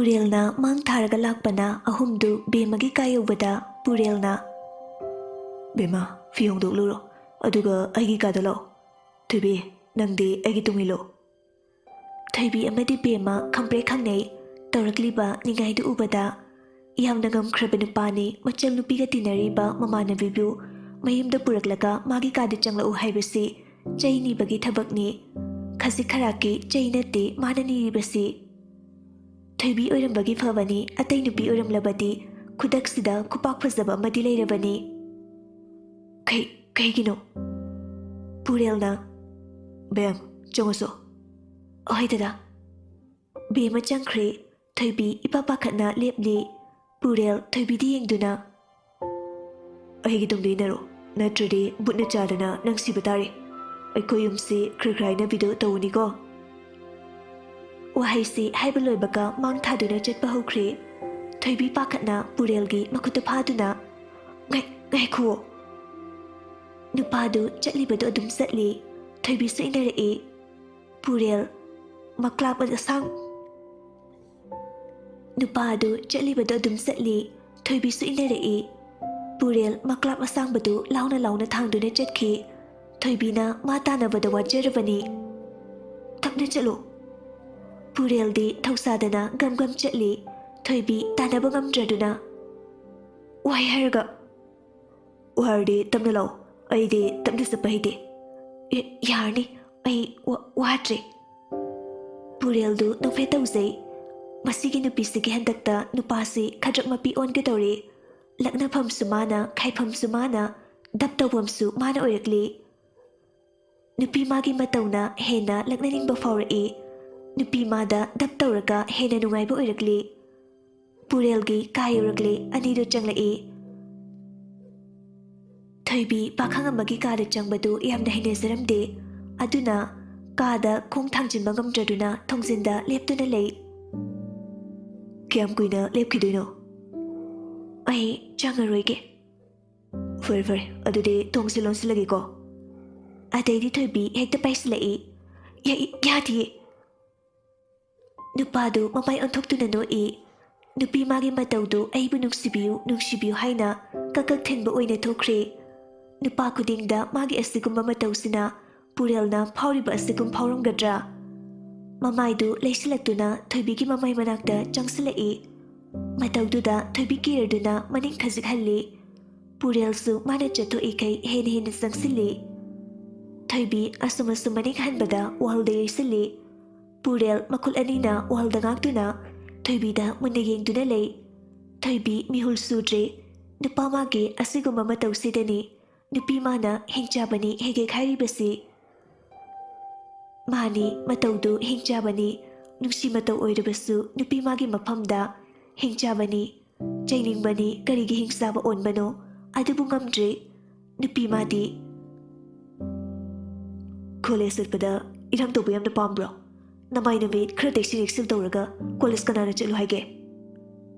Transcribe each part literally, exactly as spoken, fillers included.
ꯄꯨꯔꯦꯜꯅ ꯃꯥꯡ ꯊꯥꯔꯒ ꯂꯥꯛꯄꯅ ꯑꯍꯨꯝꯗꯨ ꯕꯦꯝꯃꯒꯤ ꯀꯥ ꯌꯧꯕꯗ ꯄꯨꯔꯦꯜꯅ, "ꯕꯦꯝꯃ, ꯐꯤ ꯍꯣꯡꯗꯣꯛꯂꯨꯔꯣ, ꯑꯗꯨꯒ ꯑꯩꯒꯤ ꯀꯥꯗ ꯂꯥꯛꯑꯣ꯫ ꯊꯣꯏꯕꯤ, ꯅꯪꯗꯤ ꯑꯩꯒꯤ ꯇꯨꯡ ꯏꯜꯂꯨ꯫" ꯊꯣꯏꯕꯤ ꯑꯃꯗꯤ ꯕꯦꯝꯃ ꯈꯪꯄ꯭ꯔꯦꯛ ꯈꯪꯅꯩ꯫ ꯇꯧꯔꯛꯂꯤꯕ ꯅꯤꯡꯉꯥꯏꯗꯨ ꯎꯕꯗ, ꯌꯥꯝꯅ ꯉꯝꯈ꯭ꯔꯕ ꯅꯨꯄꯥꯅꯤ, ꯃꯆꯜ ꯅꯨꯄꯤꯒ ꯇꯤꯟꯅꯔꯤꯕ ꯃꯃꯥꯟꯅꯕꯤꯕꯨ ꯃꯌꯨꯝꯗ ꯄꯨꯔꯛꯂꯒ ꯃꯥꯒꯤ ꯀꯥꯗ ꯆꯪꯂꯛꯎ ꯍꯥꯏꯕꯁꯤ ꯆꯩ ꯅꯤꯕꯒꯤ ꯊꯕꯛꯅꯤ꯫ ꯈꯖꯤꯛ ꯈꯔꯥꯛꯀꯤ ꯆꯩ ꯅꯠꯇꯦ ꯃꯥꯅ ꯅꯤꯔꯤꯕꯁꯤ꯫ ꯊꯣꯏꯕꯤ ꯑꯣꯏꯔꯝꯕꯒꯤ ꯐꯕꯅꯤ, ꯑꯇꯩ ꯅꯨꯄꯤ ꯑꯣꯏꯔꯝꯂꯕꯗꯤ ꯈꯨꯗꯛꯁꯤꯗ ꯈꯨꯄꯥꯛ ꯐꯖꯕ ꯑꯃꯗꯤ ꯂꯩꯔꯕꯅꯤ꯫ "ꯀꯩ-, ꯀꯩꯒꯤꯅꯣ?" ꯄꯨꯔꯦꯜꯅ, "ꯕꯦꯝ, ꯆꯪꯉꯨꯁꯣ꯫" "ꯑꯍꯣꯏ ꯗꯗꯥ꯫" ꯕꯦꯝꯃ ꯆꯪꯈ꯭ꯔꯦ꯫ ꯊꯣꯏꯕꯤ ꯏꯄꯥ ꯄꯥꯈꯠꯅ ꯂꯦꯞꯂꯤ꯫ ꯄꯨꯔꯦꯜ ꯊꯣꯏꯕꯤꯗ ꯌꯦꯡꯗꯨꯅ, "ꯑꯩꯒꯤ ꯇꯨꯡꯗ ꯏꯟꯅꯔꯣ, ꯅꯠꯇ꯭ꯔꯗꯤ ꯕꯨꯠꯅ ꯆꯥꯗꯅ ꯅꯪ ꯁꯤꯕ ꯇꯥꯔꯦ꯫ ꯑꯩꯈꯣꯏ ꯌꯨꯝꯁꯤ ꯈ꯭ꯔꯤꯛ ꯈ꯭ꯔꯥꯏꯅꯕꯤꯗꯨ ꯇꯧꯅꯤꯀꯣ꯫" ꯋꯥꯍꯩꯁꯤ ꯍꯥꯏꯕ ꯂꯣꯏꯕꯒ ꯃꯥꯡ ꯊꯥꯗꯨꯅ ꯆꯠꯄ ꯍꯧꯈ꯭ꯔꯦ꯫ ꯊꯣꯏꯕꯤ ꯄꯥꯈꯠꯅ ꯄꯨꯔꯦꯜꯒꯤ ꯃꯈꯨꯠꯇ ꯐꯥꯗꯨꯅ, "ꯉꯥꯏ-, ꯉꯥꯏꯈꯨꯋꯣ꯫" ꯅꯨꯄꯥꯗꯨ ꯆꯠꯂꯤꯕꯗꯨ ꯑꯗꯨꯝ ꯆꯠꯂꯤ꯫ ꯊꯣꯏꯕꯤꯁꯨ ꯏꯟꯅꯔꯛꯏ꯫ ꯄꯨꯔꯦꯜ ꯃꯀ꯭ꯂꯥꯞ ꯑꯁꯥꯡ-, ꯅꯨꯄꯥ ꯑꯗꯨ ꯆꯠꯂꯤꯕꯗꯨ ꯑꯗꯨꯝ ꯆꯠꯂꯤ꯫ ꯊꯣꯏꯕꯤꯁꯨ ꯏꯟꯅꯔꯛꯏ꯫ ꯄꯨꯔꯦꯜ ꯃꯀ꯭ꯂꯥꯞ ꯑꯁꯥꯡꯕꯗꯨ ꯂꯥꯎꯅ ꯂꯥꯎꯅ ꯊꯥꯡꯗꯨꯅ ꯆꯠꯈꯤ꯫ ꯊꯣꯏꯕꯤꯅ ꯃꯥ ꯇꯥꯟꯅꯕꯗ ꯋꯥꯖꯔꯕꯅꯤ꯫ "ꯇꯞꯅ ꯆꯠꯂꯨ꯫" ꯄꯨꯔꯦꯜꯗꯤ ꯊꯧꯁꯥꯗꯅ ꯒꯝ ꯒꯝ ꯆꯠꯂꯤ꯫ ꯊꯣꯏꯕꯤ ꯇꯥꯟꯅꯕ ꯉꯝꯗ꯭ꯔꯗꯨꯅ, "ꯋꯥꯏ ꯍꯥꯏꯔꯒ꯫" "ꯋꯥꯔꯗꯤ ꯇꯞꯅ ꯂꯥꯛꯑꯣ, ꯑꯩꯗꯤ ꯇꯞꯅ ꯆꯠꯄ ꯍꯩꯇꯦ꯫" "ꯑꯦ, ꯌꯥꯔꯅꯤ, ꯑꯩ ꯋꯥ-, ꯋꯥꯗ꯭ꯔꯦ꯫" ꯄꯨꯔꯦꯜꯗꯨ ꯅꯣꯛꯐꯦꯠ ꯇꯧꯖꯩ꯫ ꯃꯁꯤꯒꯤ ꯅꯨꯄꯤꯁꯤꯒꯤ ꯍꯟꯗꯛꯇ ꯅꯨꯄꯥꯁꯤ ꯈꯗ꯭ꯔꯛ ꯃꯄꯤ ꯑꯣꯟꯒꯗꯧꯔꯦ꯫ ꯂꯛꯅꯐꯝꯁꯨ ꯃꯥꯅ, ꯈꯥꯏꯐꯝꯁꯨ ꯃꯥꯅ, ꯗꯞ ꯇꯧꯐꯝꯁꯨ ꯃꯥꯅ ꯑꯣꯏꯔꯛꯂꯤ꯫ ꯅꯨꯄꯤ ꯃꯥꯒꯤ ꯃꯇꯧꯅ ꯍꯦꯟꯅ ꯂꯛꯅꯅꯤꯡꯕ ꯐꯥꯎꯔꯛꯏ꯫ ꯅꯨꯄꯤ ꯃꯥꯗ ꯗꯞ ꯇꯧꯔꯒ ꯍꯦꯟꯅ ꯅꯨꯡꯉꯥꯏꯕ ꯑꯣꯏꯔꯛꯂꯤ꯫ ꯄꯨꯔꯦꯜꯒꯤ ꯀꯥ ꯌꯧꯔꯛꯂꯦ, ꯑꯅꯤꯗꯨ ꯆꯪꯂꯛꯏ꯫ ꯊꯣꯏꯕꯤ ꯄꯥꯈꯪ ꯑꯃꯒꯤ ꯀꯥꯗ ꯆꯪꯕꯗꯨ ꯌꯥꯝꯅ ꯍꯩꯅꯖꯔꯝꯗꯦ꯫ ꯑꯗꯨꯅ ꯀꯥꯗ ꯈꯣꯡ ꯊꯥꯡꯖꯤꯟꯕ ꯉꯝꯗ꯭ꯔꯗꯨꯅ ꯊꯣꯡꯖꯤꯟꯗ ꯂꯦꯞꯇꯨꯅ ꯂꯩ꯫ "ꯀꯌꯥꯝ ꯀꯨꯏꯅ ꯂꯦꯞꯈꯤꯗꯣꯏꯅꯣ?" "ꯑꯩ ꯆꯪꯉꯔꯣꯏꯒꯦ꯫" "ꯐꯔꯦ, ꯐꯔꯦ, ꯑꯗꯨꯗꯤ ꯊꯣꯡꯁꯤ ꯂꯣꯟꯁꯤꯜꯂꯒꯦꯀꯣ꯫" ꯑꯗꯩꯗꯤ ꯊꯣꯏꯕꯤ ꯍꯦꯛꯇ ꯄꯥꯏꯁꯤꯜꯂꯛꯏ꯫ "ꯌꯥ-, ꯌꯥꯗꯤꯌꯦ꯫" ꯅꯨꯄꯥꯗꯨ ꯃꯃꯥꯏ ꯑꯣꯟꯊꯣꯛꯇꯨꯅ ꯅꯣꯛꯏ꯫ ꯅꯨꯄꯤ ꯃꯥꯒꯤ ꯃꯇꯧꯗꯨ "ꯑꯩꯕꯨ ꯅꯨꯡꯁꯤꯕꯤꯌꯨ, ꯅꯨꯡꯁꯤꯕꯤꯌꯨ" ꯍꯥꯏꯅ ꯀꯛ ꯀꯛ ꯊꯤꯟꯕ ꯑꯣꯏꯅ ꯊꯣꯛꯈ꯭ꯔꯦ꯫ ꯅꯨꯄꯥ ꯈꯨꯗꯤꯡꯗ ꯃꯥꯒꯤ ꯑꯁꯤꯒꯨꯝꯕ ꯃꯇꯧꯁꯤꯅ ꯄꯨꯔꯦꯜꯅ ꯐꯥꯎꯔꯤꯕ ꯑꯁꯤꯒꯨꯝ ꯐꯥꯎꯔꯝꯒꯗ꯭ꯔꯥ? ꯃꯃꯥꯏꯗꯨ ꯂꯩꯁꯤꯜꯂꯛꯇꯨꯅ ꯊꯣꯏꯕꯤꯒꯤ ꯃꯃꯥꯏ ꯃꯅꯥꯛꯇ ꯆꯪꯁꯤꯜꯂꯛꯏ꯫ ꯃꯇꯧꯗꯨꯗ ꯊꯣꯏꯕꯤ ꯀꯤꯔꯗꯨꯅ ꯃꯅꯤꯡ ꯈꯖꯤꯛ ꯍꯜꯂꯤ꯫ ꯄꯨꯔꯦꯜꯁꯨ ꯃꯥꯅ ꯆꯠꯊꯣꯛꯏꯈꯩ ꯍꯦꯟꯅ ꯍꯦꯟꯅ ꯆꯪꯁꯤꯜꯂꯤ꯫ ꯊꯣꯏꯕꯤ ꯑꯁꯨꯝ ꯑꯁꯨꯝ ꯃꯅꯤꯡ ꯍꯟꯕꯗ ꯋꯥꯜꯗ ꯌꯩꯁꯤꯜꯂꯤ꯫ ꯄꯨꯔꯦꯜ ꯃꯈꯨꯠ ꯑꯅꯤꯅ ꯋꯥꯜꯗ ꯉꯥꯛꯇꯨꯅ ꯊꯣꯏꯕꯤꯗ ꯃꯨꯟꯅ ꯌꯦꯡꯗꯨꯅ ꯂꯩ꯫ ꯊꯣꯏꯕꯤ ꯃꯤꯍꯨꯜ ꯁꯨꯗ꯭ꯔꯦ꯫ ꯅꯨꯄꯥ ꯃꯥꯒꯤ ꯑꯁꯤꯒꯨꯝꯕ ꯃꯇꯧꯁꯤꯗꯅꯤ ꯅꯨꯄꯤ ꯃꯥꯅ ꯍꯤꯡꯆꯥꯕꯅꯤ ꯍꯦꯒꯦꯛ ꯍꯥꯏꯔꯤꯕꯁꯤ꯫ ꯃꯥꯅꯤ, ꯃꯇꯧꯗꯨ ꯍꯤꯡꯆꯥꯕꯅꯤ꯫ ꯅꯨꯡꯁꯤ ꯃꯇꯧ ꯑꯣꯏꯔꯕꯁꯨ ꯅꯨꯄꯤ ꯃꯥꯒꯤ ꯃꯐꯝꯗ ꯍꯤꯡꯆꯥꯕꯅꯤ꯫ ꯆꯩꯅꯤꯡꯕꯅꯤ, ꯀꯔꯤꯒꯤ ꯍꯤꯡꯆꯥꯕ ꯑꯣꯟꯕꯅꯣ? ꯑꯗꯨꯕꯨ ꯉꯝꯗ꯭ꯔꯦ꯫ ꯅꯨꯄꯤ ꯃꯥꯗꯤ "ꯀꯣꯂꯦꯖ ꯆꯠꯄꯗ ꯏꯔꯥꯡ ꯇꯧꯕ ꯌꯥꯝꯅ ꯄꯥꯝꯕ꯭ꯔꯣ? ꯅꯃꯥꯏ ꯅꯃꯤꯠ ꯈꯔ ꯇꯩꯁꯤꯟ ꯌꯦꯛꯁꯤꯟ ꯇꯧꯔꯒ ꯀꯣꯂꯦꯖ ꯀꯅꯥꯅ ꯆꯠꯂꯨ ꯍꯥꯏꯒꯦ?"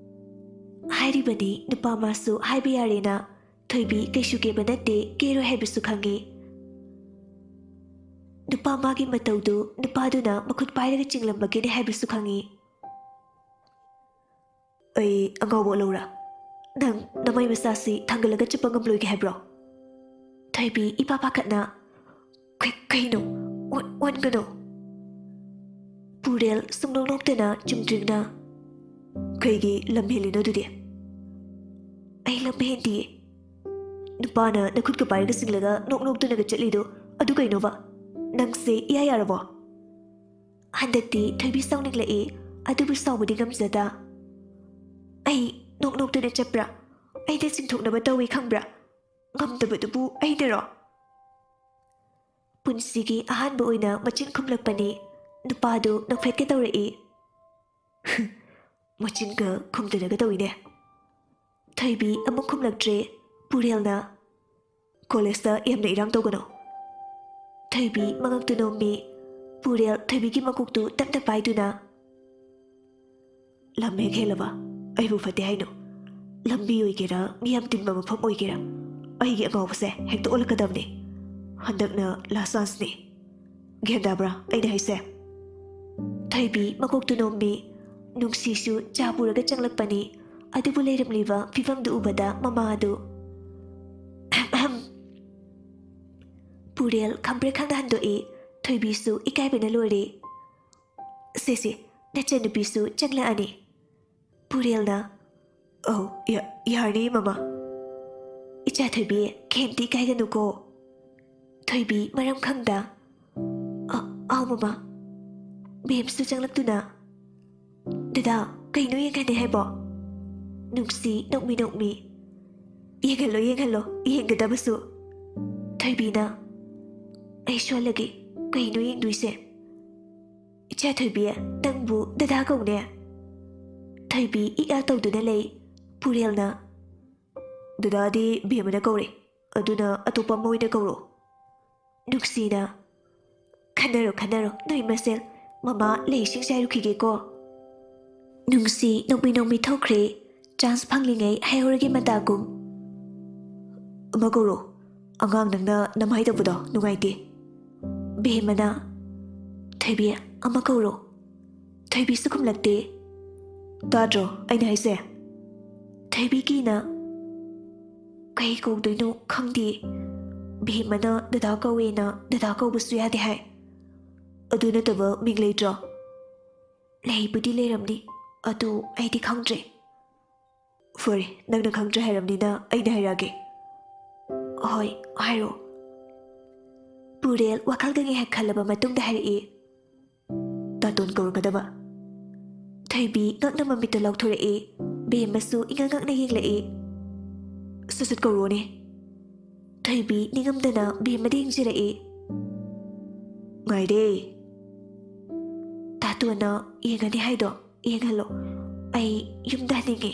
ꯍꯥꯏꯔꯤꯕꯅꯤ ꯅꯨꯄꯥ ꯃꯥꯁꯨ ꯍꯥꯏꯕ ꯌꯥꯔꯦꯅ꯫ ꯊꯣꯏꯕꯤ ꯀꯩꯁꯨ ꯀꯦꯕ ꯅꯠꯇꯦ, ꯀꯦꯔꯣꯏ ꯍꯥꯏꯕꯁꯨ ꯈꯪꯉꯤ꯫ ꯅꯨꯄꯥ ꯃꯥꯒꯤ ꯃꯇꯧꯗꯨ ꯅꯨꯄꯥꯗꯨꯅ ꯃꯈꯨꯠ ꯄꯥꯏꯔꯒ ꯆꯤꯡꯂꯝꯕꯒꯤꯅꯤ ꯍꯥꯏꯕꯁꯨ ꯈꯪꯉꯤ꯫ "ꯑꯩ ꯑꯉꯥꯎꯕ ꯑꯣꯜꯂꯧꯔꯥ? ꯅꯪ ꯅꯃꯥꯏ ꯃꯆꯥꯁꯤ ꯊꯥꯡꯒꯠꯂꯒ ꯆꯠꯄ ꯉꯝꯂꯣꯏꯒꯦ ꯍꯥꯏꯕ꯭ꯔꯣ?" ꯊꯣꯏꯕꯤ ꯏꯄꯥ ꯄꯥꯈꯠꯅ, "ꯀꯩ-, ꯀꯩꯅꯣ? ꯑꯣꯟ-, ꯑꯣꯟꯒꯅꯨ!" ꯄꯨꯔꯦꯜ ꯁꯨꯡꯅꯣꯛ ꯅꯣꯛꯇꯅ ꯆꯨꯝꯗ꯭ꯔꯤꯡꯅ, "ꯀꯩꯒꯤ ꯂꯝ ꯍꯦꯜꯂꯤꯅꯣ ꯑꯗꯨꯗꯤ?" "ꯑꯩ ꯂꯝ ꯍꯦꯟꯗꯤꯌꯦ꯫ ꯅꯨꯄꯥꯅ ꯅꯈꯨꯠꯀ ꯄꯥꯏꯔꯒ ꯆꯤꯡꯂꯒ ꯅꯣꯛ ꯅꯣꯛꯇꯨꯅꯒ ꯆꯠꯂꯤꯗꯣ ꯑꯗꯨ ꯀꯩꯅꯣꯕ? ꯅꯪꯁꯦ ꯏꯌꯥ ꯌꯥꯔꯕꯣ?" ꯍꯟꯗꯛꯇꯤ ꯊꯣꯏꯕꯤ ꯁꯥꯎꯅꯤꯡꯂꯛꯏ, ꯑꯗꯨꯕꯨ ꯁꯥꯎꯕꯗꯤ ꯉꯝꯖꯗ꯫ "ꯑꯩ ꯅꯣꯛ ꯅꯣꯛꯇꯨꯅ ꯆꯠꯄ꯭ꯔꯥ? ꯑꯩꯅ ꯆꯤꯡꯊꯣꯛꯅꯕ ꯇꯧꯏ ꯈꯪꯕ꯭ꯔꯥ? ꯉꯝꯗꯕꯗꯨꯕꯨ ꯑꯩꯅꯔꯣ?" ꯄꯨꯟꯁꯤꯒꯤ ꯑꯍꯥꯟꯕ ꯑꯣꯏꯅ ꯃꯆꯤꯟ ꯈꯨꯝꯂꯛꯄꯅꯤ꯫ ꯅꯨꯄꯥꯗꯨ ꯅꯣꯛꯐꯦꯠꯀꯦ ꯇꯧꯔꯛꯏ꯫ "ꯃꯆꯤꯟꯒ ꯈꯨꯝꯗꯅꯒ ꯇꯧꯏꯅꯦ꯫" ꯊꯣꯏꯕꯤ ꯑꯃꯨꯛ ꯈꯨꯝꯂꯛꯇ꯭ꯔꯦ꯫ ꯄꯨꯔꯦꯜꯅ, "ꯀꯣꯂꯦꯖꯇ ꯌꯥꯝꯅ ꯏꯔꯥꯡ ꯇꯧꯒꯅꯨ꯫" ꯊꯣꯏꯕꯤ ꯃꯉꯛꯇꯨ ꯅꯣꯝꯃꯤ꯫ ꯄꯨꯔꯦꯜ ꯊꯣꯏꯕꯤꯒꯤ ꯃꯀꯣꯛꯇꯨ ꯇꯞꯅ ꯄꯥꯏꯗꯨꯅ, "ꯂꯝ ꯍꯦꯛ ꯍꯦꯜꯂꯕ ꯑꯩꯕꯨ ꯐꯠꯇꯦ ꯍꯥꯏꯅꯣ? ꯂꯝꯕꯤ ꯑꯣꯏꯒꯦꯔꯥ, ꯃꯤꯌꯥꯝ ꯇꯤꯟꯕ ꯃꯐꯝ ꯑꯣꯏꯒꯦꯔꯥ, ꯑꯩꯒꯤ ꯑꯉꯥꯎꯕꯁꯦ ꯍꯦꯛꯇ ꯑꯣꯜꯂꯛꯀꯗꯕꯅꯤ꯫ ꯍꯟꯗꯛꯅ ꯂꯥꯁ ꯆꯥꯟꯁꯅꯤ꯫ ꯒ꯭ꯌꯥꯟ ꯇꯥꯕ꯭ꯔꯥ ꯑꯩꯅ ꯍꯥꯏꯁꯦ?" ꯊꯣꯏꯕꯤ ꯃꯀꯣꯛꯇꯨ ꯅꯣꯝꯃꯤ꯫ ꯅꯨꯡꯁꯤꯁꯨ ꯆꯥ ꯄꯨꯔꯒ ꯆꯪꯂꯛꯄꯅꯤ꯫ ꯑꯗꯨꯕꯨ ꯂꯩꯔꯝꯂꯤꯕ ꯐꯤꯕꯝꯗꯨ ꯎꯕꯗ ꯃꯃꯥ ꯑꯗꯨ ꯑꯍꯝ꯫ ꯄꯨꯔꯦꯜ ꯈꯝꯕ꯭ꯔꯦꯛ ꯈꯪꯗ ꯍꯟꯗꯣꯛꯏ꯫ ꯊꯣꯏꯕꯤꯁꯨ ꯏꯀꯥꯏꯕꯅ ꯂꯣꯏꯔꯦ꯫ "ꯁꯦ ꯁꯦ, ꯅꯆꯟꯅꯨꯄꯤꯁꯨ ꯆꯪꯂꯛꯑꯅꯤ꯫" ꯄꯨꯔꯦꯜꯅ, "ꯑꯧ, ꯌꯥ-, ꯌꯥꯔꯅꯤ ꯃꯃꯥ꯫" "ꯏꯆꯥ ꯊꯣꯏꯕꯤ, ꯀꯩꯝꯇ ꯏꯀꯥꯏꯒꯅꯨꯀꯣ꯫" ꯊꯣꯏꯕꯤ ꯃꯔꯝ ꯈꯪꯗ, "ꯑ-, ꯑꯧ ꯃꯃꯥ꯫" ꯕꯦꯝꯁꯨ ꯆꯪꯂꯛꯇꯨꯅ, "ꯗꯗꯥ, ꯀꯩꯅꯣ ꯌꯦꯡꯍꯟꯅꯤ ꯍꯥꯏꯕꯣ?" ꯅꯨꯡꯁꯤ ꯅꯣꯛꯃꯤ ꯅꯣꯛꯃꯤ, "ꯌꯦꯡꯍꯜꯂꯣ, ꯌꯦꯡꯍꯜꯂꯣ, ꯌꯦꯡꯒꯗꯕꯁꯨ꯫" ꯊꯣꯏꯕꯤꯅ, "ꯑꯩ ꯁꯣꯜꯂꯒꯦ, ꯀꯩꯅꯣ ꯌꯦꯡꯗꯣꯏꯁꯦ?" "ꯏꯆꯥ ꯊꯣꯏꯕꯤ, ꯅꯪꯕꯨ ꯗꯗꯥ ꯀꯧꯅꯦ?" ꯊꯣꯏꯕꯤ ꯏꯛ ꯑ ꯇꯧꯗꯨꯅ ꯂꯩ꯫ ꯄꯨꯔꯦꯜꯅ, "ꯗꯗꯥꯗꯤ ꯕꯦꯝꯃꯅ ꯀꯧꯔꯦ, ꯑꯗꯨꯅ ꯑꯇꯣꯞꯄ ꯑꯃ ꯑꯣꯏꯅ ꯀꯧꯔꯣ꯫" ꯅꯨꯡꯁꯤꯅ, "ꯈꯟꯅꯔꯣ, ꯈꯟꯅꯔꯣ ꯅꯣꯏ ꯃꯁꯦꯜ, ꯃꯃꯥ ꯂꯩ ꯏꯁꯤꯡ ꯆꯥꯏꯔꯨꯈꯤꯒꯦꯀꯣ꯫" ꯅꯨꯡꯁꯤ ꯅꯣꯛꯃꯤ ꯅꯣꯛꯃꯤ ꯊꯣꯛꯈ꯭ꯔꯦ꯫ ꯆꯥꯟꯁ ꯐꯪꯂꯤꯉꯩ ꯍꯥꯏꯍꯧꯔꯒꯦ ꯃꯇꯥꯒꯨꯝ꯫ "ꯑꯃ ꯀꯧꯔꯣ, ꯑꯉꯥꯡ ꯅꯪꯅ ꯅꯃꯥꯏ ꯇꯧꯕꯗꯣ ꯅꯨꯡꯉꯥꯏꯇꯦ꯫" ꯕꯦꯝꯃꯅ, "ꯊꯣꯏꯕꯤ, ꯑꯃ ꯀꯧꯔꯣ꯫" ꯊꯣꯏꯕꯤꯁꯨ ꯈꯨꯝꯂꯛꯇꯦ꯫ "ꯇꯥꯗ꯭ꯔꯣ ꯑꯩꯅ ꯍꯥꯏꯁꯦ?" ꯊꯣꯏꯕꯤ ꯀꯤꯅ, "ꯀꯩ ꯀꯧꯗꯣꯏꯅꯣ ꯈꯪꯗꯦ꯫ ꯕꯦꯝꯃꯅ ꯗꯗꯥ ꯀꯧꯋꯦꯅ ꯗꯗꯥ ꯀꯧꯕꯁꯨ ꯌꯥꯗꯦ ꯍꯥꯏ꯫ ꯑꯗꯨ ꯅꯠꯇꯕ ꯃꯤꯡ ꯂꯩꯇ꯭ꯔꯣ?" "ꯂꯩꯕꯨꯗꯤ ꯂꯩꯔꯝꯅꯤ, ꯑꯗꯨ ꯑꯩꯗꯤ ꯈꯪꯗ꯭ꯔꯦ꯫" "ꯐꯔꯦ, ꯅꯪꯅ ꯈꯪꯗ꯭ꯔꯦ ꯍꯥꯏꯔꯕꯅꯤꯅ ꯑꯩꯅ ꯍꯥꯏꯔꯛꯑꯒꯦ꯫" "ꯍꯣꯏ, ꯍꯥꯏꯔꯣ꯫" ꯄꯨꯔꯦꯜ ꯋꯥꯈꯜꯒ ꯉꯥꯏꯍꯥꯛ ꯈꯜꯂꯕ ꯃꯇꯨꯡꯗ ꯍꯥꯏꯔꯛꯏ, "ꯇꯥꯇꯣꯟ ꯀꯧꯔꯛꯀꯗꯕ꯫" ꯊꯣꯏꯕꯤ ꯉꯛꯅ ꯃꯃꯤꯠꯇꯨ ꯂꯥꯎꯊꯣꯔꯛꯏ꯫ ꯕꯦꯝꯃꯁꯨ ꯏꯉꯛ ꯉꯛꯅ ꯌꯦꯡꯂꯛꯏ꯫ "ꯁꯠ ꯁꯠ ꯀꯧꯔꯣꯅꯦ꯫" ꯊꯣꯏꯕꯤ ꯅꯤꯡꯉꯝꯗꯅ ꯕꯦꯝꯃꯗ ꯌꯦꯡꯖꯔꯛꯏ꯫ "ꯉꯥꯏꯔꯦ꯫" "ꯇꯥꯇꯣꯟꯅ ꯌꯦꯡꯒꯅꯤ ꯍꯥꯏꯗꯣ ꯌꯦꯡꯍꯜꯂꯣ꯫ ꯑꯩ ꯌꯨꯝꯗ ꯍꯟꯅꯤꯡꯉꯦ꯫"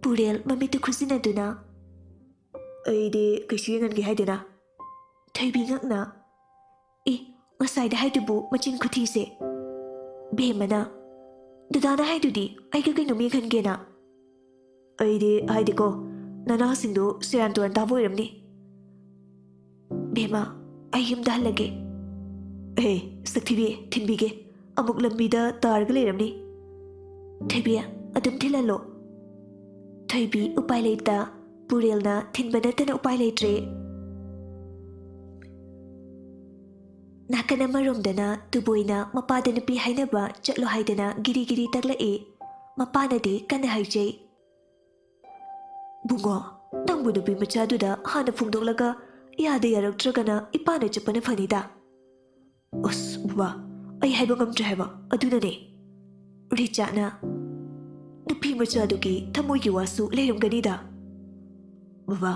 ꯄꯨꯔꯦꯜ ꯃꯃꯤꯠꯇꯨ ꯈꯨꯖꯤꯟꯅꯗꯨꯅ, "ꯑꯩꯗꯤ ꯀꯩꯁꯨ ꯌꯦꯡꯍꯟꯒꯦ ꯍꯥꯏꯗꯦꯅ꯫" ꯊꯣꯏꯕꯤ ꯉꯛꯅ, "ꯑꯦ, ꯉꯁꯥꯏꯗ ꯍꯥꯏꯗꯨꯕꯨ ꯃꯆꯤꯟ ꯈꯨꯊꯤꯁꯦ꯫" ꯕꯦꯝꯃꯅ, "ꯗꯗꯥꯅ ꯍꯥꯏꯗꯨꯗꯤ ꯑꯩꯒ ꯀꯩꯅꯣꯝ ꯌꯦꯡꯍꯟꯒꯦꯅ꯫" "ꯑꯩꯗꯤ ꯍꯥꯏꯗꯦꯀꯣ, ꯅꯅꯥꯁꯤꯡꯗꯨ ꯁꯦꯔꯥꯟ ꯇꯨꯔꯥꯟ ꯇꯥꯕ ꯑꯣꯏꯔꯝꯅꯤ꯫" "ꯕꯦꯝꯃ, ꯑꯩ ꯌꯨꯝꯗ ꯍꯜꯂꯒꯦ꯫" ꯑꯦ, ꯁꯛꯊꯤꯕꯤ, ꯊꯤꯟꯕꯤꯒꯦ꯫ ꯑꯃꯨꯛ ꯂꯝꯕꯤꯗ ꯇꯥꯔꯒ ꯂꯩꯔꯝꯅꯤ꯫ ꯊꯣꯏꯕꯤ, ꯑꯗꯨꯝ ꯊꯤꯜꯍꯜꯂꯣ꯫ ꯊꯣꯏꯕꯤ ꯎꯄꯥꯏ ꯂꯩꯇ ꯄꯨꯔꯦꯜꯅ ꯊꯤꯟꯕ ꯅꯠꯇꯅ ꯎꯄꯥꯏ ꯂꯩꯇ꯭ꯔꯦ꯫ ꯅꯥꯀꯟ ꯑꯃꯔꯣꯝꯗꯅ ꯇꯨꯕꯣꯏꯅ ꯃꯄꯥꯗ ꯅꯨꯄꯤ ꯍꯥꯏꯅꯕ ꯆꯠꯂꯣ ꯍꯥꯏꯗꯅ ꯒꯤꯔꯤ ꯒꯤꯔꯤ ꯇꯛꯂꯛꯏ꯫ ꯃꯄꯥꯅꯗꯤ ꯀꯟꯅ ꯍꯥꯏꯖꯩ, "ꯕꯨꯡꯉꯣ, ꯅꯪꯕꯨ ꯅꯨꯄꯤ ꯃꯆꯥꯗꯨꯗ ꯍꯥꯟꯅ ꯐꯣꯡꯗꯣꯛꯂꯒ ꯌꯥꯗ ꯌꯥꯔꯛꯇ꯭ꯔꯒꯅ ꯏꯄꯥꯅ ꯆꯠꯄꯅ ꯐꯅꯤꯗ꯫" "ꯑꯁ ꯕꯕꯥ, ꯑꯩ ꯍꯥꯏꯕ ꯉꯝꯗ꯭ꯔꯦ ꯍꯥꯏꯕ, ꯑꯗꯨꯅꯅꯦ꯫" ꯔꯤꯆꯥꯠꯅ, "ꯅꯨꯄꯤ ꯃꯆꯥꯗꯨꯒꯤ ꯊꯃꯣꯏꯒꯤ ꯋꯥꯁꯨ ꯂꯩꯔꯝꯒꯅꯤꯗ꯫" "ꯕꯕꯥ,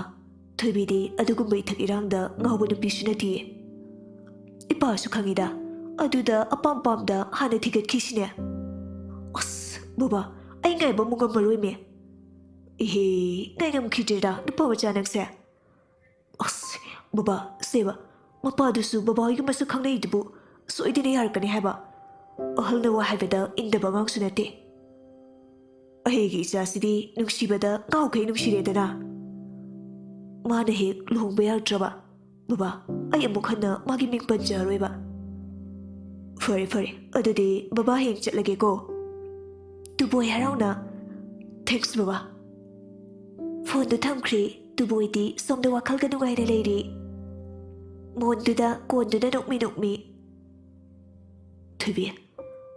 ꯊꯣꯏꯕꯤꯗꯤ ꯑꯗꯨꯒꯨꯝꯕ ꯏꯊꯛ ꯏꯔꯥꯡꯗ ꯉꯥꯎꯕ ꯅꯨꯄꯤꯁꯨ ꯅꯠꯇꯤꯌꯦ꯫ ꯏꯄꯥꯁꯨ ꯈꯪꯉꯤꯗ, ꯑꯗꯨꯗ ꯑꯄꯥꯝ ꯄꯥꯝꯗ ꯍꯥꯟꯅ ꯊꯤꯒꯠꯈꯤꯁꯤꯅꯦ꯫" "ꯑꯁ ꯕꯕꯥ, ꯑꯩ ꯉꯥꯏꯕ ꯑꯃꯨꯛ ꯉꯝꯃꯔꯣꯏꯃꯦ꯫" "ꯏꯍꯦ, ꯉꯥꯏ ꯉꯝꯈꯤꯗ꯭ꯔꯦꯗ ꯅꯨꯄꯥ ꯃꯆꯥ ꯅꯪꯁꯦ꯫" "ꯑꯁ ꯕꯕꯥ, ꯁꯦꯕ, ꯃꯄꯥꯗꯨꯁꯨ ꯕꯕꯥ ꯍꯣꯏꯒ ꯃꯁꯛ ꯈꯪꯅꯩꯗꯨꯕꯨ ꯁꯣꯏꯗꯅ ꯌꯥꯔꯛꯀꯅꯤ ꯍꯥꯏꯕ꯫ ꯑꯍꯜꯅ ꯋꯥ ꯍꯥꯏꯕꯗ ꯏꯟꯗꯕ ꯑꯉꯥꯡꯁꯨ ꯅꯠꯇꯦ꯫ ꯑꯩꯒꯤ ꯏꯆꯥꯁꯤꯗꯤ ꯅꯨꯡꯁꯤꯕꯗ ꯉꯥꯎꯈꯩ ꯅꯨꯡꯁꯤꯔꯦꯗꯅ꯫ ꯃꯥꯅ ꯍꯦꯛ ꯂꯨꯍꯣꯡꯕ ꯌꯥꯔꯛꯇ꯭ꯔꯕ, ꯕꯕꯥ, ꯑꯩ ꯑꯃꯨꯛ ꯍꯟꯅ ꯃꯥꯒꯤ ꯃꯤꯡ ꯄꯟꯖꯔꯔꯣꯏꯕ꯫" "ꯐꯔꯦ ꯐꯔꯦ, ꯑꯗꯨꯗꯤ ꯕꯕꯥ ꯍꯌꯦꯡ ꯆꯠꯂꯒꯦꯀꯣ꯫" ꯇꯨꯕꯣꯏ ꯍꯔꯥꯎꯅ, "Thanks ꯕꯕꯥ꯫" ꯐꯣꯟꯗꯨ ꯊꯝꯈ꯭ꯔꯦ꯫ ꯇꯨꯕꯣꯏꯗꯤ ꯁꯣꯝꯗ ꯋꯥꯈꯜꯒ ꯅꯨꯡꯉꯥꯏꯅ ꯂꯩꯔꯤ꯫ ꯃꯣꯟꯗꯨꯗ ꯀꯣꯟꯗꯨꯅ ꯅꯣꯛꯃꯤ ꯅꯣꯛꯃꯤ꯫ "ꯊꯣꯏꯕꯤ,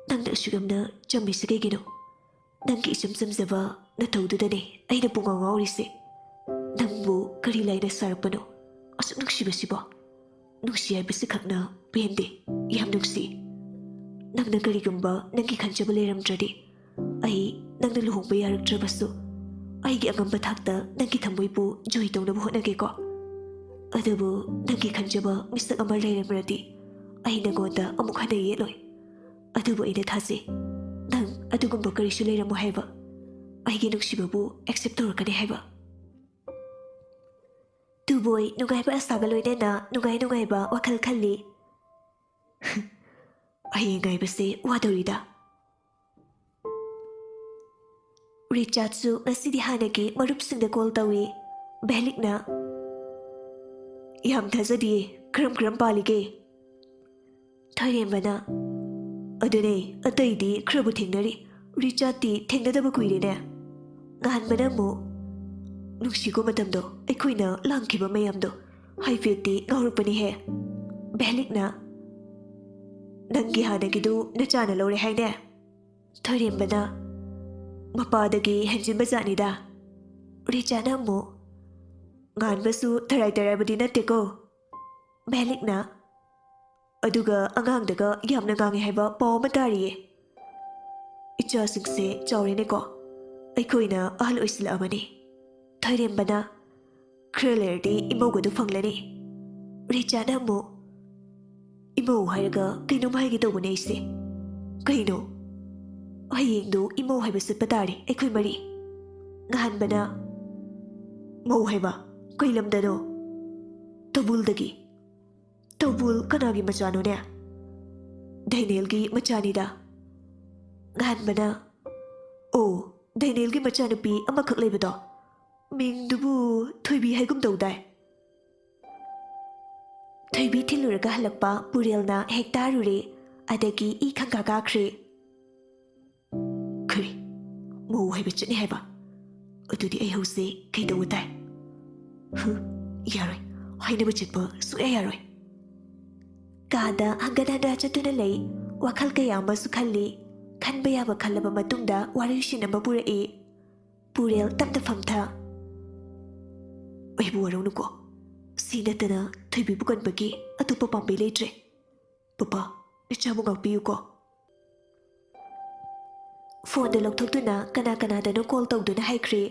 ꯅꯪꯅ ꯑꯁꯨꯛ ꯌꯥꯝꯅ ꯆꯝꯃꯤꯁꯤ ꯀꯩꯒꯤꯅꯣ? ꯅꯪꯒꯤ ꯏꯆꯝ ꯆꯝꯖꯕ ꯅꯇꯧꯗꯨꯗꯅꯦ ꯑꯩꯅ ꯄꯨꯡꯉꯥꯎ ꯉꯥꯎꯔꯤꯁꯦ꯫ ꯅꯪꯕꯨ ꯀꯔꯤ ꯂꯥꯏꯅ ꯁꯥꯔꯛꯄꯅꯣ ꯑꯁꯨꯛ ꯅꯨꯡꯁꯤꯕꯁꯤꯕꯣ? ꯅꯨꯡꯁꯤ ꯍꯥꯏꯕꯁꯤ ꯈꯛꯅ ꯄꯦꯟꯗꯦ, ꯌꯥꯝ ꯅꯨꯡꯁꯤ꯫ ꯅꯪꯅ ꯀꯔꯤꯒꯨꯝꯕ ꯅꯪꯒꯤ ꯈꯟꯖꯕ ꯂꯩꯔꯝꯗ꯭ꯔꯗꯤ ꯑꯩ ꯅꯪꯅ ꯂꯨꯍꯣꯡꯕ ꯌꯥꯔꯛꯇ꯭ꯔꯕꯁꯨ ꯑꯩꯒꯤ ꯑꯉꯝꯕ ꯊꯥꯛꯇ ꯅꯪꯒꯤ ꯊꯃꯣꯏꯕꯨ ꯖꯣꯏ ꯇꯧꯅꯕ ꯍꯣꯠꯅꯒꯦꯀꯣ꯫ ꯑꯗꯨꯕꯨ ꯅꯪꯒꯤ ꯈꯟꯖꯕ ꯃꯤꯁꯛ ꯑꯃ ꯂꯩꯔꯝꯂꯗꯤ ꯑꯩ ꯅꯪꯉꯣꯟꯗ ꯑꯃꯨꯛ ꯍꯟꯅ ꯌꯦꯠꯂꯣꯏ꯫ ꯑꯗꯨꯕꯨ ꯑꯩꯅ ꯊꯥꯖꯩ, ꯅꯪ ꯑꯗꯨꯒꯨꯝꯕ ꯀꯔꯤꯁꯨ ꯂꯩꯔꯝꯃꯣꯏ ꯍꯥꯏꯕ, ꯑꯩꯒꯤ ꯅꯨꯡꯁꯤꯕꯕꯨ accept ꯇꯧꯔꯛꯀꯅꯤ ꯍꯥꯏꯕ꯫" ꯇꯨꯕꯣꯏ ꯅꯨꯡꯉꯥꯏꯕ ꯑꯁꯥꯒ ꯂꯣꯏꯅꯅ ꯅꯨꯡꯉꯥꯏ ꯅꯨꯡꯉꯥꯏꯕ ꯋꯥꯈꯜ ꯈꯜꯂꯤ꯫ "ꯍꯌꯦꯡ ꯉꯥꯏꯕꯁꯦ ꯋꯥꯗꯧꯔꯤꯗ꯫" ꯔꯤꯆꯥꯔꯗꯁꯨ ꯉꯁꯤꯗꯤ ꯍꯥꯟꯅꯒꯤ ꯃꯔꯨꯞꯁꯤꯡꯗ call ꯇꯧꯏ꯫ ꯚꯦꯂꯤꯛꯅ, "ꯌꯥꯝ ꯊꯥꯖꯗꯤꯌꯦ, ꯀꯔꯝ ꯀꯔꯝ ꯄꯥꯜꯂꯤꯒꯦ?" ꯊꯣꯏꯔꯦꯝꯕꯅ, "ꯑꯗꯨꯅꯦ, ꯑꯇꯩꯗꯤ ꯈꯔꯕꯨ ꯊꯦꯡꯅꯔꯤ, ꯔꯤꯆꯥꯔꯗꯇꯤ ꯊꯦꯡꯅꯗꯕ ꯀꯨꯏꯔꯦꯅꯦ꯫" ꯉꯍꯥꯟꯕꯅ ꯑꯃꯨꯛ, "ꯅꯨꯡꯁꯤꯀꯣ ꯃꯇꯝꯗꯣ, ꯑꯩꯈꯣꯏꯅ ꯂꯥꯡꯈꯤꯕ ꯃꯌꯥꯝꯗꯣ꯫ ꯍꯥꯏꯐꯦꯠꯇꯤ ꯉꯥꯎꯔꯛꯄꯅꯤꯍꯦ꯫" ꯚꯦꯂꯤꯛꯅ, "ꯅꯪꯒꯤ ꯍꯥꯟꯅꯒꯤꯗꯨ ꯅꯆꯥꯅ ꯂꯧꯔꯦ ꯍꯥꯏꯅꯦ?" ꯊꯣꯏꯔꯦꯝꯕꯅ, "ꯃꯄꯥꯗꯒꯤ ꯍꯦꯟꯖꯤꯟꯕ ꯖꯥꯠꯅꯤꯗ꯫" ꯔꯤꯆꯥꯅ ꯑꯃꯨꯛ, "ꯉꯥꯟꯕꯁꯨ ꯊꯔꯥꯏ ꯇꯔꯥꯏꯕꯗꯤ ꯅꯠꯇꯦꯀꯣ꯫" ꯚꯦꯂꯤꯛꯅ, "ꯑꯗꯨꯒ ꯑꯉꯥꯡꯗꯒ ꯌꯥꯝꯅ ꯉꯥꯡꯉꯦ ꯍꯥꯏꯕ ꯄꯥꯎ ꯑꯃ ꯇꯥꯔꯤꯌꯦ꯫ ꯏꯆꯥꯁꯤꯡꯁꯦ ꯆꯥꯎꯔꯦꯅꯦꯀꯣ꯫ ꯑꯩꯈꯣꯏꯅ ꯑꯍꯜ ꯑꯣꯏꯁꯤꯜꯂꯛꯑꯕꯅꯤ꯫" ꯊꯣꯏꯔꯦꯝꯕꯅ, "ꯈꯔ ꯂꯩꯔꯗꯤ ꯏꯃꯧꯒꯗꯨ ꯐꯪꯂꯅꯤ꯫" ꯔꯤꯆꯥꯅ ꯑꯃꯨꯛ, "ꯏꯃꯧ ꯍꯥꯏꯔꯒ ꯀꯩꯅꯣꯝ ꯍꯥꯏꯒꯦ ꯇꯧꯕꯅꯦ ꯑꯩꯁꯦ꯫" "ꯀꯩꯅꯣ?" "ꯍꯌꯦꯡꯗꯣ ꯏꯃꯧ ꯍꯥꯏꯕ ꯆꯠꯄ ꯇꯥꯔꯦ ꯑꯩꯈꯣꯏ ꯃꯔꯤ꯫" ꯉꯍꯥꯟꯕꯅ, "ꯃꯧ ꯍꯥꯏꯕ? ꯀꯩ ꯂꯝꯗꯅꯣ?" "ꯇꯧꯕꯨꯜꯗꯒꯤ꯫" "ꯇꯧꯕꯨꯜ ꯀꯅꯥꯒꯤ ꯃꯆꯥꯅꯣꯅꯦ?" "ꯗꯦꯅꯤꯌꯦꯜꯒꯤ ꯃꯆꯥꯅꯤꯗ꯫" ꯉꯍꯥꯟꯕꯅ, "ꯑꯣ, ꯗꯦꯅꯤꯌꯦꯜꯒꯤ ꯃꯆꯥꯅꯨꯄꯤ ꯑꯃꯈꯛ ꯂꯩꯕꯗꯣ? ꯃꯤꯡꯗꯨꯕꯨ ꯊꯣꯏꯕꯤ ꯍꯥꯏꯒꯨꯝ ꯇꯧꯗꯥꯏ?" ꯊꯣꯏꯕꯤ ꯊꯤꯜꯂꯨꯔꯒ ꯍꯜꯂꯛꯄ ꯄꯨꯔꯦꯜꯅ ꯍꯦꯛ ꯇꯥꯔꯨꯔꯦ꯫ ꯑꯗꯒꯤ ꯏ ꯈꯪꯀꯥ ꯀꯥꯈ꯭ꯔꯦ꯫ "ꯈꯔꯤ? ꯃꯧ ꯍꯥꯏꯕ ꯆꯠꯅꯤ ꯍꯥꯏꯕ? ꯑꯗꯨꯗꯤ ꯑꯩ ꯍꯧꯖꯤꯛ ꯀꯩꯗꯧꯕ ꯇꯥꯏ? ꯍꯨ, ꯌꯥꯔꯣꯏ꯫ ꯍꯥꯏꯅꯕ ꯆꯠꯄ ꯁꯨꯛꯌꯥ ꯌꯥꯔꯣꯏ꯫" ꯀꯥꯗ ꯍꯟꯒꯠ ꯍꯟꯗ ꯆꯠꯇꯨꯅ ꯂꯩ꯫ ꯋꯥꯈꯜ ꯀꯌꯥ ꯑꯃꯁꯨ ꯈꯜꯂꯤ꯫ ꯈꯟꯕ ꯌꯥꯕ ꯈꯜꯂꯕ ꯃꯇꯨꯡꯗ ꯋꯥꯔꯣꯏꯁꯤꯟ ꯑꯃ ꯄꯨꯔꯛꯏ꯫ ꯄꯨꯔꯦꯜ ꯇꯞꯅ ꯐꯝꯊ꯫ "ꯑꯩꯕꯨ ꯋꯥꯔꯧꯅꯨꯀꯣ꯫ ꯁꯤ ꯅꯠꯇꯅ ꯊꯣꯏꯕꯤꯕꯨ ꯀꯟꯕꯒꯤ ꯑꯇꯣꯞꯄ ꯄꯥꯝꯕꯩ ꯂꯩꯇ꯭ꯔꯦ꯫ ꯄꯄꯥ, ꯏꯆꯥꯕꯨ ꯉꯥꯛꯄꯤꯌꯨꯀꯣ꯫" ꯐꯣꯟꯗꯨ ꯂꯧꯊꯣꯛꯇꯨꯅ ꯀꯅꯥ ꯀꯅꯥꯗꯅꯣ ꯀꯣꯜ ꯇꯧꯗꯨꯅ ꯍꯥꯏꯈ꯭ꯔꯦ꯫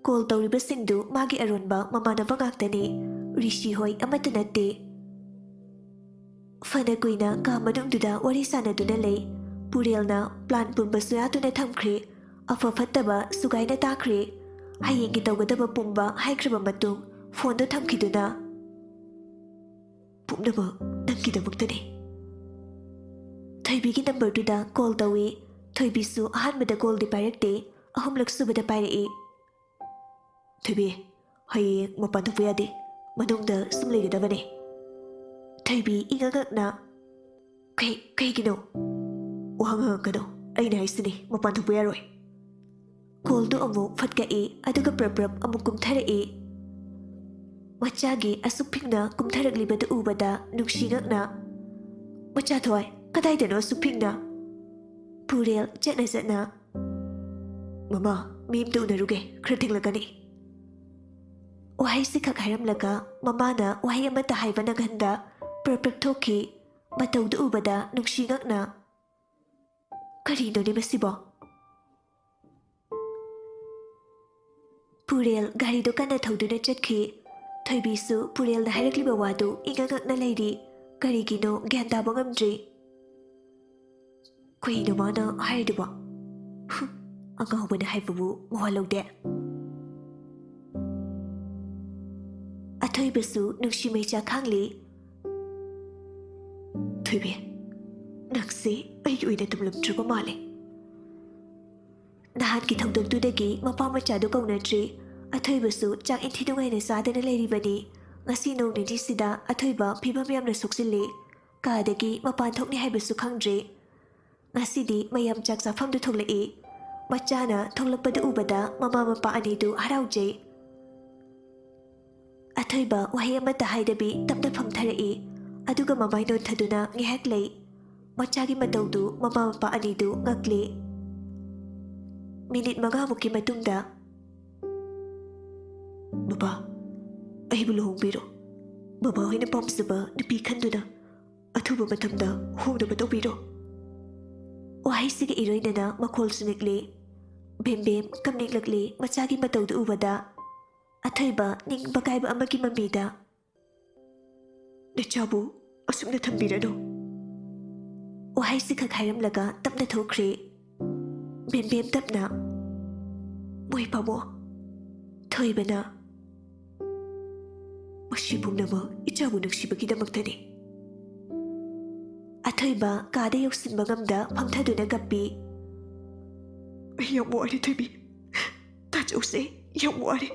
ꯀꯣꯜ ꯇꯧꯔꯤꯕꯁꯤꯡꯗꯨ ꯃꯥꯒꯤ ꯑꯔꯣꯟꯕ ꯃꯃꯥꯟꯅꯕ ꯉꯥꯛꯇꯅꯤ꯫ ꯔꯤꯁꯤ ꯍꯣꯏ ꯑꯃꯠꯇ ꯅꯠꯇꯦ꯫ ꯐꯅ ꯀꯨꯏꯅ ꯀꯥ ꯃꯅꯨꯡꯗꯨꯗ ꯋꯥꯔꯤ ꯁꯥꯟꯅꯗꯨꯅ ꯂꯩ꯫ ꯄꯨꯔꯦꯜꯅ ꯄ꯭ꯂꯥꯟ ꯄꯨꯝꯕꯁꯨ ꯌꯥꯗꯨꯅ ꯊꯝꯈ꯭ꯔꯦ꯫ ꯑꯐ ꯐꯠꯇꯕ ꯁꯨꯒꯥꯏꯅ ꯇꯥꯈ꯭ꯔꯦ꯫ ꯍꯌꯦꯡꯒꯤ ꯇꯧꯒꯗꯕ ꯄꯨꯝꯕ ꯍꯥꯏꯈ꯭ꯔꯕ ꯃꯇꯨꯡ ꯐꯣꯟꯗꯨ ꯊꯝꯈꯤꯗꯨꯅ, "ꯄꯨꯝꯅꯃꯛ ꯅꯪꯒꯤꯗꯃꯛꯇꯅꯤ꯫" ꯊꯣꯏꯕꯤꯒꯤ ꯅꯝꯕꯔꯗꯨꯗ ꯀꯣꯜ ꯇꯧꯏ꯫ ꯊꯣꯏꯕꯤꯁꯨ ꯑꯍꯥꯟꯕꯗ ꯀꯣꯜꯗꯤ ꯄꯥꯏꯔꯛꯇꯦ꯫ ꯑꯍꯨꯝꯂꯛ ꯁꯨꯕꯗ ꯄꯥꯏꯔꯛꯏ꯫ "ꯊꯣꯏꯕꯤ, ꯍꯌꯦꯡ ꯃꯄꯥꯟ ꯊꯣꯛꯄ ꯌꯥꯗꯦ꯫ ꯃꯅꯨꯡꯗ ꯁꯨꯝ ꯂꯩꯒꯗꯕꯅꯤ꯫" ꯊꯣꯏꯕꯤ ꯏꯉꯛ ꯉꯛꯅ, ꯀꯩ ꯀꯩꯒꯤꯅꯣ? ꯋꯥ ꯉꯥꯡꯉꯛꯀꯅꯣ꯫ ꯑꯩꯅ ꯍꯥꯏꯁꯤꯅꯤ, ꯃꯄꯥꯟ ꯊꯣꯛꯄ ꯌꯥꯔꯣꯏ꯫ ꯀꯣꯜꯗꯨ ꯑꯃꯨꯛ ꯐꯠ ꯀꯛꯏ, ꯑꯗꯨꯒ ꯄ꯭ꯔꯞ ꯄ꯭ꯔꯞ ꯑꯃꯨꯛ ꯀꯨꯝꯊꯔꯛꯏ꯫ ꯃꯆꯥꯒꯤ ꯑꯁꯨꯛ ꯐꯤꯡꯅ ꯀꯨꯝꯊꯔꯛꯂꯤꯕꯗꯨ ꯎꯕꯗ ꯅꯨꯡꯁꯤ ꯉꯛꯅ, "ꯃꯆꯥ ꯊꯋꯥꯏ, ꯀꯗꯥꯏꯗꯅꯣ ꯑꯁꯨꯛ ꯐꯤꯡꯅ?" ꯄꯨꯔꯦꯜ ꯆꯠꯅ ꯆꯠꯅ, "ꯃꯃꯥ, ꯃꯤ ꯑꯝꯇ ꯎꯅꯔꯨꯒꯦ, ꯈꯔ ꯊꯦꯡꯂꯛꯀꯅꯤ"꯫ ꯋꯥꯍꯩꯁꯤ ꯈꯛ ꯍꯥꯏꯔꯝꯂꯒ ꯃꯃꯥꯅ ꯋꯥꯍꯩ ꯑꯃꯠꯇ ꯍꯥꯏꯕ ꯅꯪꯍꯟꯗ ꯄ꯭ꯔꯞ ꯄ꯭ꯔꯞ ꯊꯣꯛꯈꯤ꯫ ꯃꯇꯧꯗꯨ ꯎꯕꯗ ꯅꯨꯡꯁꯤ ꯉꯛꯅ, "ꯀꯔꯤꯅꯣꯅꯦ ꯃꯁꯤꯕꯣ?" ꯄꯨꯔꯦꯜ ꯒꯥꯔꯤꯗꯨ ꯀꯟꯅ ꯊꯧꯗꯨꯅ ꯆꯠꯈꯤ꯫ ꯊꯣꯏꯕꯤꯁꯨ ꯄꯨꯔꯦꯜꯅ ꯍꯥꯏꯔꯛꯂꯤꯕ ꯋꯥꯗꯨ ꯏꯉꯛ ꯉꯛꯅ ꯂꯩꯔꯤ꯫ ꯀꯔꯤꯒꯤꯅꯣ ꯒ꯭ꯌꯥꯟ ꯇꯥꯕ ꯉꯝꯗ꯭ꯔꯤ꯫ "ꯀꯩꯅꯣ ꯃꯥꯅ ꯍꯥꯏꯔꯤꯗꯨꯕꯣ? ꯍꯨꯝ, ꯑꯉꯥꯎꯕꯅ ꯍꯥꯏꯕꯕꯨ ꯃꯋꯥ ꯂꯧꯗꯦ"꯫ ꯑꯊꯣꯏꯕꯁꯨ ꯅꯨꯡꯁꯤ ꯃꯩꯆꯥ ꯈꯥꯡꯂꯤ꯫ "ꯊꯣꯏꯕꯤ, ꯅꯪꯁꯦ ꯑꯩꯒꯤ ꯑꯣꯏꯅ ꯇꯝꯂꯝꯗ꯭ꯔꯕ ꯃꯥꯜꯂꯦ"꯫ ꯅꯍꯥꯟꯒꯤ ꯊꯧꯗꯣꯛꯇꯨꯗꯒꯤ ꯃꯄꯥ ꯃꯆꯥꯗꯨ ꯀꯧꯅꯗ꯭ꯔꯤ꯫ ꯑꯊꯣꯏꯕꯁꯨ ꯆꯥꯛ ꯏꯟꯊꯤ ꯅꯨꯡꯉꯥꯏꯅ ꯆꯥꯗꯅ ꯂꯩꯔꯤꯕꯅꯤ꯫ ꯉꯁꯤ ꯅꯣꯡ ꯅꯤꯅꯤꯁꯤꯗ ꯑꯊꯣꯏꯕ ꯐꯤꯕꯝ ꯌꯥꯝꯅ ꯁꯣꯛꯆꯤꯜꯂꯤ꯫ ꯀꯥꯗꯒꯤ ꯃꯄꯥꯟ ꯊꯣꯛꯅꯤ ꯍꯥꯏꯕꯁꯨ ꯈꯪꯗ꯭ꯔꯤ꯫ ꯉꯁꯤꯗꯤ ꯃꯌꯥꯝ ꯆꯥꯛ ꯆꯥꯐꯝꯗꯨ ꯊꯣꯛꯂꯛꯏ꯫ ꯃꯆꯥꯅ ꯊꯣꯛꯂꯛꯄꯗꯨ ꯎꯕꯗ ꯃꯃꯥ ꯃꯄꯥ ꯑꯅꯤꯗꯨ ꯍꯔꯥꯎꯖꯩ꯫ ꯑꯊꯣꯏꯕ ꯋꯥꯍꯩ ꯑꯃꯠꯇ ꯍꯥꯏꯗꯕꯤ ꯇꯞꯅ ꯐꯝꯊꯔꯛꯏ꯫ ꯑꯗꯨꯒ ꯃꯃꯥꯏ ꯅꯣꯟꯊꯗꯨꯅ ꯉꯥꯏꯍꯥꯛ ꯂꯩ꯫ ꯃꯆꯥꯒꯤ ꯃꯇꯧꯗꯨ ꯃꯃꯥ ꯃꯄꯥ ꯑꯅꯤꯗꯨ ꯉꯛꯂꯤ꯫ ꯃꯤꯅꯤꯠ ꯃꯉꯥꯃꯨꯛꯀꯤ ꯃꯇꯨꯡꯗ, "ꯕꯕꯥ, ꯑꯩꯕꯨ ꯂꯨꯍꯣꯡꯕꯤꯔꯣ꯫ ꯕꯕꯥ ꯍꯣꯏꯅ ꯄꯥꯝꯖꯕ ꯅꯨꯄꯤ ꯈꯟꯗꯨꯅ ꯑꯊꯨꯕ ꯃꯇꯝꯗ ꯍꯣꯡꯅꯕ ꯇꯧꯕꯤꯔꯣ"꯫ ꯋꯥꯍꯩꯁꯤꯒ ꯏꯔꯣꯏꯅꯅ ꯃꯈꯣꯜꯁꯨ ꯅꯤꯛꯂꯤ꯫ ꯕꯦꯝꯕꯦꯝ ꯀꯞꯅꯤꯡꯂꯛꯂꯤ ꯃꯆꯥꯒꯤ ꯃꯇꯧꯗꯨ ꯎꯕꯗ꯫ ꯑꯊꯣꯏꯕ ꯅꯤꯡꯕ ꯀꯥꯏꯕ ꯑꯃꯒꯤ ꯃꯃꯤꯗ, "ꯅꯆꯥꯕꯨ ꯑꯁꯨꯝꯅ ꯊꯝꯕꯤꯔꯅꯨ"꯫ ꯋꯥꯍꯩꯁꯤ ꯈꯛ ꯍꯥꯏꯔꯝꯂꯒ ꯇꯞꯅ ꯊꯣꯛꯈ꯭ꯔꯦ꯫ ꯕꯦꯝꯕꯦꯝ ꯇꯞꯅ, "ꯃꯣꯏ ꯄꯥꯝꯃꯣ"꯫ ꯊꯣꯏꯕꯅ, "ꯃꯁꯤ ꯄꯨꯝꯅꯃꯛ ꯏꯆꯥꯕꯨ ꯅꯨꯡꯁꯤꯕꯒꯤꯗꯃꯛꯇꯅꯤ"꯫ ꯑꯊꯣꯏꯕ ꯀꯥꯗ ꯌꯧꯁꯤꯟꯕ ꯉꯝꯗ ꯐꯝꯊꯗꯨꯅ ꯀꯞꯄꯤ꯫ "ꯑꯩ ꯌꯥꯝ ꯋꯥꯔꯦ ꯊꯣꯏꯕꯤ꯫ ꯇꯥꯖꯧꯁꯦ ꯌꯥꯝ ꯋꯥꯔꯦ꯫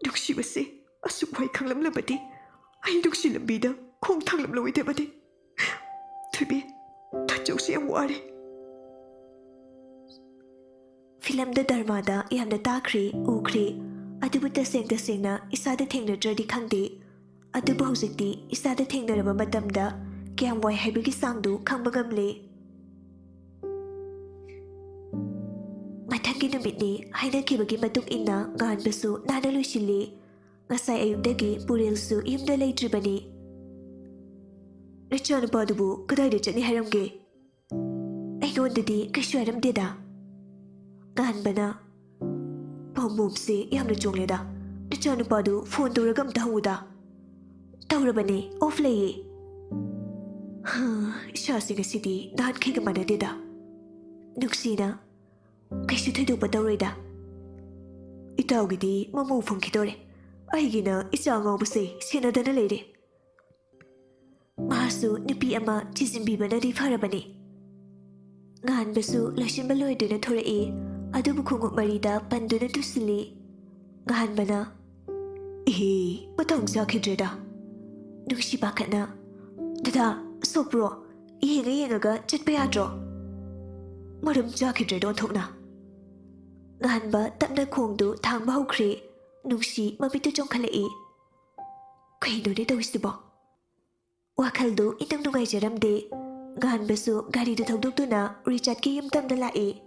ꯅꯨꯡꯁꯤꯕꯁꯦ ꯑꯁꯨꯛ ꯋꯥꯏ ꯈꯪꯂꯝꯂꯕꯗꯤ ꯑꯩ ꯅꯨꯡꯁꯤ ꯂꯝꯕꯤꯗ ꯈꯣꯡ ꯊꯥꯡꯂꯝꯂꯣꯏꯗꯕꯅꯤ꯫ ꯊꯣꯏꯕꯤ, ꯊꯣꯏꯆꯧꯁꯦ ꯌꯥꯝ ꯋꯥꯔꯦ꯫ ꯐꯤꯂꯝꯗ ꯗ꯭ꯔꯃꯥꯗ ꯌꯥꯝꯅ ꯇꯥꯈ꯭ꯔꯦ, ꯎꯈ꯭ꯔꯦ, ꯑꯗꯨꯕꯨ ꯇꯁꯦꯡ ꯇꯁꯦꯡꯅ ꯏꯁꯥꯗ ꯊꯦꯡꯅꯗ꯭ꯔꯗꯤ ꯈꯪꯗꯦ꯫ ꯑꯗꯨꯕꯨ ꯍꯧꯖꯤꯛꯇꯤ ꯏꯁꯥꯗ ꯊꯦꯡꯅꯔꯕ ꯃꯇꯝꯗ ꯀꯌꯥꯝ ꯋꯥꯏ ꯍꯥꯏꯕꯒꯤ ꯆꯥꯡꯗꯨ ꯈꯪꯕ ꯉꯝꯂꯦ꯫ ꯃꯊꯪꯒꯤ ꯅꯨꯃꯤꯠꯅꯤ꯫ ꯍꯥꯏꯅꯈꯤꯕꯒꯤ ꯃꯇꯨꯡ ꯏꯟꯅ ꯉꯥꯟꯕꯁꯨ ꯅꯥꯟꯅ ꯂꯣꯏꯁꯤꯜꯂꯤ꯫ ꯉꯁꯥꯏ ꯑꯌꯨꯛꯇꯒꯤ ꯄꯨꯔꯦꯜꯁꯨ ꯌꯨꯝꯗ ꯂꯩꯇ꯭ꯔꯤꯕꯅꯤ꯫ "ꯅꯆꯥꯅꯨꯄꯥꯗꯨꯕꯨ ꯀꯗꯥꯏꯗ ꯆꯠꯅꯤ ꯍꯥꯏꯔꯝꯒꯦ?" "ꯑꯩꯉꯣꯟꯗꯗꯤ ꯀꯩꯁꯨ ꯍꯥꯏꯔꯝꯗꯦꯗ꯫" ꯉꯥꯟꯕꯅ, "ꯄꯥꯝꯕꯣꯝꯁꯦ ꯌꯥꯝꯅ ꯆꯣꯡꯂꯦꯗ꯫ ꯅꯆꯥꯅꯨꯄꯥꯗꯨ ꯐꯣꯟ ꯇꯧꯔꯒ ꯑꯝꯇ ꯍꯪꯉꯨꯗ꯫" "ꯇꯧꯔꯕꯅꯦ, ꯑꯣꯐ ꯂꯩꯌꯦ꯫" ꯍꯥ, ꯏꯁꯥꯁꯦ ꯉꯁꯤꯗꯤ ꯅꯍꯥꯟꯈꯩꯒ ꯃꯥꯟꯅꯗꯦꯗ꯫ ꯅꯨꯡꯁꯤꯅ, "ꯀꯩꯁꯨ ꯊꯣꯏꯗꯣꯛꯄ ꯇꯧꯔꯣꯏꯗ꯫ ꯏꯇꯥꯎꯒꯤꯗꯤ ꯃꯃꯧ ꯐꯪꯈꯤꯗꯣꯔꯦ꯫ ꯑꯩꯒꯤꯅ ꯏꯆꯥ ꯉꯥꯎꯕꯁꯦ ꯁꯦꯟꯅꯗꯅ ꯂꯩꯔꯦ꯫" ꯃꯍꯥꯛꯁꯨ ꯅꯨꯄꯤ ꯑꯃ ꯊꯤꯖꯤꯟꯕꯤꯕꯅꯗꯤ ꯐꯔꯕꯅꯤ꯫ ꯉꯥꯟꯕꯁꯨ ꯂꯣꯏꯁꯤꯟꯕ ꯂꯣꯏꯗꯨꯅ ꯊꯣꯔꯛꯏ, ꯑꯗꯨꯕꯨ ꯈꯣꯡꯎꯞ ꯃꯔꯤꯗ ꯄꯟꯗꯨꯅ ꯇꯨꯁꯤꯜꯂꯤ꯫ ꯉꯥꯟꯕꯅ, "ꯏꯍꯦ, ꯃꯇꯥꯡ ꯆꯥꯈꯤꯗ꯭ꯔꯦꯗ꯫" ꯅꯨꯡꯁꯤ ꯄꯥꯈꯠꯅ, "ꯗꯗꯥ, ꯁꯣꯛꯄ꯭ꯔꯣ? ꯌꯦꯡꯉ ꯌꯦꯡꯉꯒ ꯆꯠꯄ ꯌꯥꯗ꯭ꯔꯣ?" ꯃꯔꯝ ꯆꯥꯈꯤꯗ꯭ꯔꯦꯗ ꯑꯣꯟꯊꯣꯛꯅ꯫ ꯉꯥꯟꯕ ꯇꯞꯅ ꯈꯣꯡꯗꯨ ꯊꯥꯡꯕ ꯍꯧꯈ꯭ꯔꯦ꯫ ꯅꯨꯡꯁꯤ ꯃꯃꯤꯠꯇꯨ ꯆꯣꯡꯈꯠꯂꯛꯏ꯫ ꯀꯩꯅꯣꯅꯦ ꯇꯧꯔꯤꯁꯤꯕꯣ? ꯋꯥꯈꯜꯗꯨ ꯏꯅꯨꯡ ꯅꯨꯡꯉꯥꯏꯖꯔꯝꯗꯦ꯫ ꯉꯥꯟꯕꯁꯨ ꯒꯥꯔꯤꯗꯨ ꯊꯧꯗꯣꯛꯇꯨꯅ ꯔꯤꯆꯥꯔꯗꯀꯤ ꯌꯨꯝ ꯇꯝꯗ ꯂꯥꯛꯏ꯫